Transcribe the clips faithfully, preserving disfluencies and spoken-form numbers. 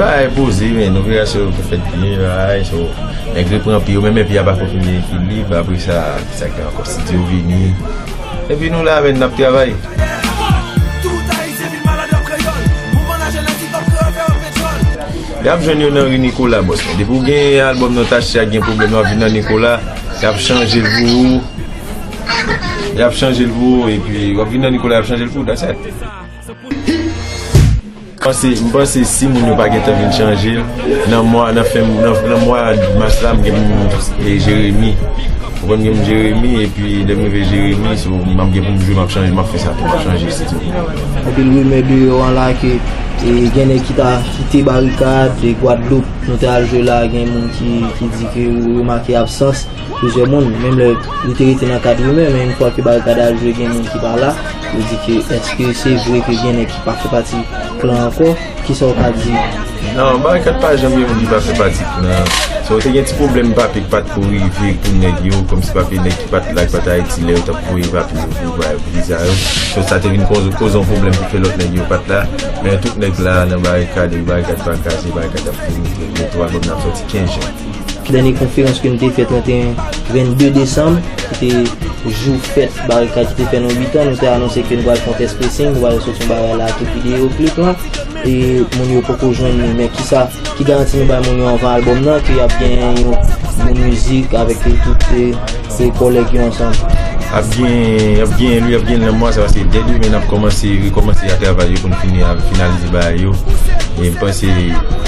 Ay, poze, men, inogasyon yo fèt byen, ay, so, nèg repran pye yo, menm lè pye a pa fò fin gen ekilib, apre sa, sa ki ankò, studio vini. Epi nou la, men, n ap travay. Y ap jwenn yo nan ri Nicolas, bòs. Depi w gen albòm nan tache ak gen pwoblèm, w ap vin nan Nicolas, y ap chanje l pou ou. Y ap chanje l pou ou, epi w ap vin nan Nicolas, y ap chanje l pou ou, that's it. Panse, m panse si moun yo pa gentan vin chanje l, nan mwa, nan fen, nan, nan mwa mas la, m gen pou m, e, Jeremi. Ou konn gen m Jeremi, epi lè m rive Jeremi, so, m ap gen pou m jwe, m ap chanje, m ap fè sa tou, m ap chanje estidyo. Anpil rimè deyò an la ke, e, gen nèg ki ta kite Barikad, e, Gwadloup, nou te al jwe la, gen moun ki, ki di ke yo remake absans plizyè moun, menm lè li te rete nan kad rimè, men yon fwa ke Barikad al jwe, gen moun ki pa la, yo di ke, èske se vre ke gen nèg ki pa fè pati klan ankò? Kisa w ka di? Non, Barikad pa janm gen moun ki pa fè pati klan. So, te gen ti pwoblèm papye ki pa t ko rive pou nèg yo, kòmsi papye nèg ki pa t la, ki pa t Ayiti, lè yo t ap voye papye yo pou bay viza yo. So, sa te vin koz, koz yon pwoblèm ki fè lòt nèg yo pa t la. Men tout nèg la nan Barikad, e Barikad pa kache, Barikad ap vini, men tou albòm nan ap sòti kenz jen. Dènye konferans ke nou te fè trannteyen, vennde desanm, ki te jou fèt Barikad ki te fè nou uit an, nou te anonse ke nou pral fè yon test pressing, nou pral soti yon bagay la, tout videyo klip lan. E moun yo poko jwenn li, men kisa, ki garanti nou bay moun yo anvan albòm nan, ke y ap gen yon, yon mizik avèk tout, e, se kòlèg yo ansanm? Ap gen, ap gen, wi, ap gen nan mwa sa, paske dè demen n ap kòmanse, rekòmanse a travay yo pou n fini a finalize bagay yo. E m panse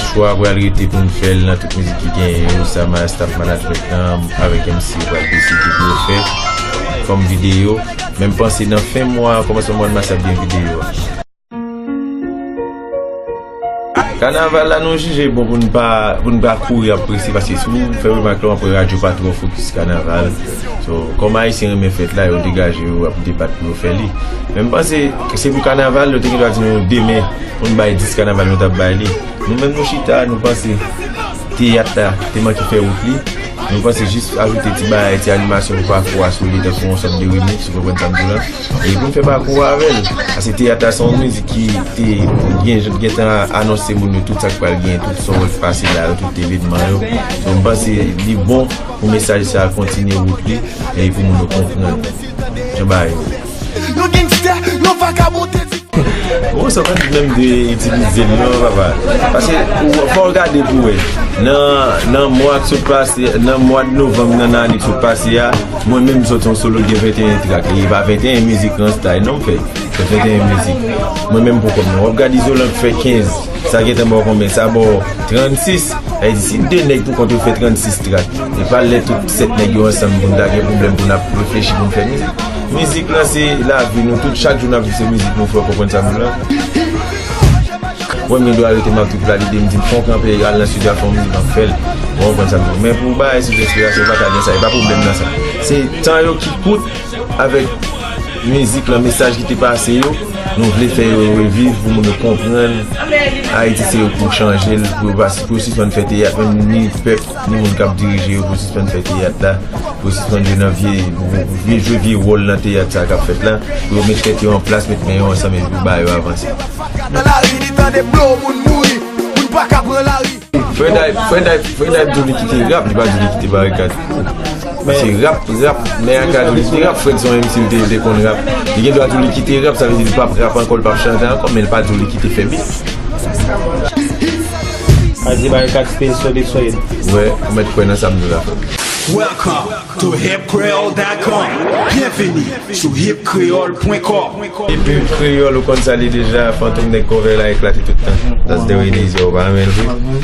chwa pral rete pou n fè l nan tout mizik ki genyen yo, sa ma-, staff management lan, avèk M C yo pral deside pou yo fè kòm videyo. Men m panse nan fen mwa, kòmansman mwa mas ap gen videyo a. Kanaval la, nou jije bon pou n pa, pou n pa kouri ap prese, paske si w fè remak la, w ap wè radyo pa twò fokis kanaval. So, kòm Ayisyen renmen fèt la, yo degaje yo ap debat pou yo fè li. Men m panse, se pou kanaval, yo te gen dwa di nou demen, pou n bay dis kanaval, nou t ap bay li. Nou menm, nou chita, nou panse teyat la te manke fè wout li. Nou panse jis ajoute ti bagay, ti animasyon pou pakou a sou li, tankou yon sòt de remix, ou konprann sa m di w la. E pou n fè pakou a avè l. Paske teyat la se yon mizik ki te gen, gentan anonse moun yo tout sa k pral genyen, tout sa w wè k pase la yo, tout evenman yo. Donk, m panse li bon pou mesaj sa a kontinye wout li, e pou moun yo konprann jan bagay yo ye. Nou gangstè, nou vakabon, te di. Bon, sa pa di menm de itilize l non, papa. Paske ou, fò w gade pou wè. Nan, nan mwa k sot pase, nan mwa de novanm, nan, nan ane k sot pase a, mwen menm m sòti yon solo gen venteyen trak. E pa venteyen mizik Rans Style non m fè. Se venteyen mizik. Mwen menm pou kò m nan. W ap gade Izolan k fè kenz. Sa gentan ba w konbyen? Sa ba w trannsis. Sa vle di si de nèg pou kont yo fè trannsis trak, e pa lè tout sèt nèg yo ansanm pou n ta gen pwoblèm pou n ap reflechi pou n fè mizik. Mizik lan se lavi nou tout, chak jou n ap viv se mizik nou, frè, w konprann sa m di w la? Mwen m gen dwa rete m ap trip la, lide m di m fè yon kanpe al nan estidyo a fè yon mizik, m ap fè l. Ou konprann sa m di w? Men pou bagay sou enspirasyon, pa ka gen sa, e pa pwoblèm nan sa. Se tan yo ki kout avèk mizik lan, mesaj ki te pase yo, nou vle fè yo reviv pou moun yo konprann Ayiti se yo pou chanje l, pou yo pa, pou yo sispann fè teyat, menm ni pèp, ni moun k ap dirije yo, pou yo sispann fè teyat la, pou yo sispann jwe nan vye, vye jwe, vye wòl nan teyat sa k ap fèt la, pou yo met tèt yo an plas, met men yo ansanm epi pou bagay yo avanse. Nan lari, li tande blo, moun mouri, moun pa ka pran lari. Fred Hype, Fred Hype, Fred Hype di w li kite rap, li pa di w li kite Barikad. Se rap, rap, nèg la ka di w li kite rap, Fred se yon M C, li te, li te konn rap. Li gen dwa di w li kite rap, sa vle di li p ap rap ankò, li p ap chante ankò, men li pa di w li kite fè beat. A di Barikad still so big so yet. Wè, ou mèt kwè nan sa m di w la, frè m. Welcome to hip creole dot com. Byenveni sou hip creole point com. Epi kreyòl, ou konn sa li deja, Fantom nèg cover la eklate tout tan. That's the way it is, yo, ou pa renmen l vre?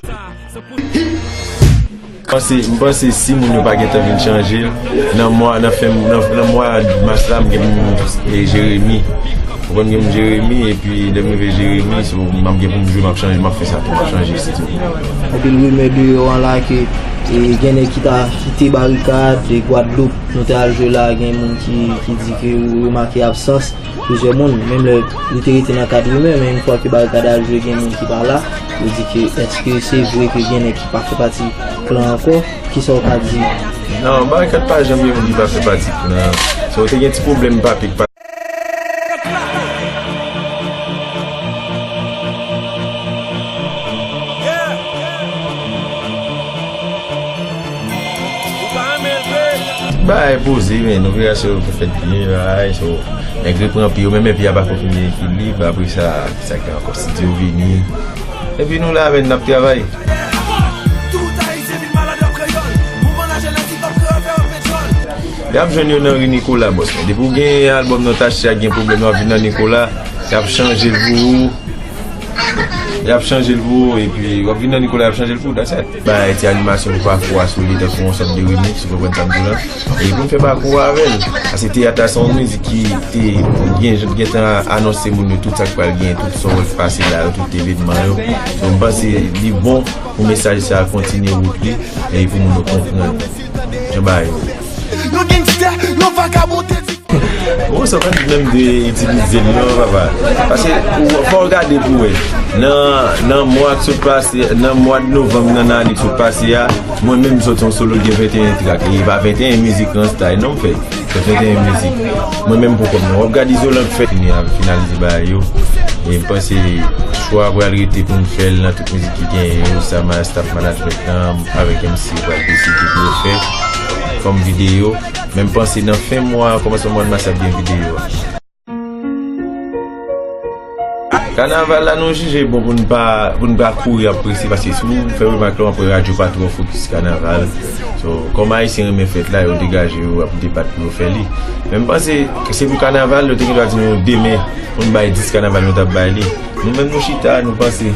Panse, m panse si moun yo pa gentan vin chanje l, nan mwa, nan fen, nan, nan mwa mas la, m gen pou m, e, Jeremi. Ou konn gen m Jeremi, epi lè m rive Jeremi, so, m ap gen pou m jwe, m ap chanje, m ap fè sa tou, m ap chanje estidyo. Anpil rimè deyò an la ke, e, gen nèg ki ta kite Barikad, e, Gwadloup, nou te al jwe la, gen moun ki, ki di ke yo remake absans plizyè moun, menm lè li te rete nan kad rimè, men yon fwa ke Barikad al jwe, gen moun ki pa la, yo di ke èske se vre ke gen nèg ki pa fè pati klan ankò, kisa w ka di? Non, Barikad pa janm gen moun ki pa fè pati klan. So, te gen ti pwoblèm papye k pa Bagay poze, men, inaugurasyon yo fèt byen, bagay, so, nèg repran pye yo, menm pye a pako fin gen ekilib, apre sa, ki sa k gen ankò, studio vini. Epi nou la, men, n ap travay. Y ap jwenn yo nan ri Nicolas, bòs. Depi w gen albòm nan Tachi a gen pwoblèm, w ap vin nan Nicolas, y ap chanje l pou ou. Y ap chanje l pou ou, epi w ap vin nan Nicolas, y ap chanje l pou ou, that's it. Bay ti animasyon pou pakou a sou li, tankou yon sòt de remix, ou konprann sa m di w la. E pou n fè pakou a avè l. Paske teyat la se yon mizik ki te gen, gentan anonse moun yo tout sa k pral gen, tout sa w wè k pase la yo, tout evenman yo. Donk, m panse li bon pou mesaj sa a kontinye wout li, e pou moun yo konprann jan bagay yo ye. Nou gangstè, nou vakabon, te di. Bon, sa pa di menm de itilize l non, papa. Paske ou, fò w gade pou wè. Nan, nan mwa k sot pase, nan mwa de novanm nan, nan ane k sot pase a, mwen menm m soti yon solo gen venteyen trak. E pa venteyen mizik Rans Style non m fè. Se venteyen mizik. Mwen menm pou kò m nan. W ap gade Izolan k fè fini a finalize bagay yo. E m panse chwa pral rete pou n fè l nan tout mizik ki genyen yo, sa ma-, staff management lan avèk M C yo pral deside pou yo fè kòm videyo. Men m panse nan fen mwa, kòmansman mwa mas ap gen videyo a. Kanaval la, nou jije bon pou n pa, pou n pa kouri ap prese, paske si w fè remak la, w ap wè radyo pa twò fokis kanaval. So, kòm Ayisyen renmen fèt la, yo degaje yo ap debat pou yo fè li. Men m panse, se pou kanaval, yo te gen dwa di nou demen, pou n bay dis kanaval, nou t ap bay li. Nou menm nou chita, nou panse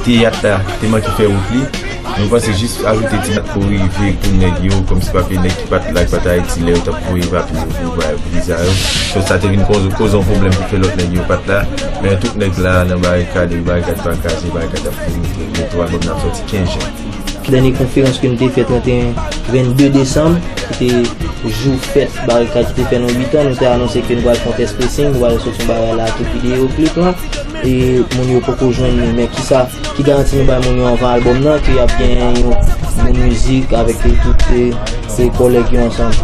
teyat la te manke fè wout li. Nou panse jis ajoute ti nòt pou rive pou nèg yo, kòmsi papye nèg ki pa t la, ki pa t Ayiti, lè yo t ap voye papye yo pou bay pou viza yo. So, sa te vin koz, koz yon pwoblèm ki fè lòt nèg yo pa t la. Men tout nèg la nan barikad, e barikad pa kraze, barikad ap fini. Gen twa albòm n ap sòti kenz jan. Dènye konferans ke nou te fè trannteyen, vennde desanm, ki te jou fèt Barikad ki te fè nou uit an, nou te anonse ke nou pral fè yon test pressing, nou pral sòti yon bagay la, tout videyo klip lan. E moun yo poko jwenn li, men kisa, ki garanti nou bay moun yo anvan albòm nan, ke y ap gen yon bon mizik avèk tout, e, e kòlèg yo ansanm?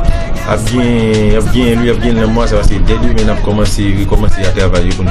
Ap gen, ap gen, wi, ap gen nan mwa sa, paske dè demen n ap kòmanse, rekòmanse a travay yo pou n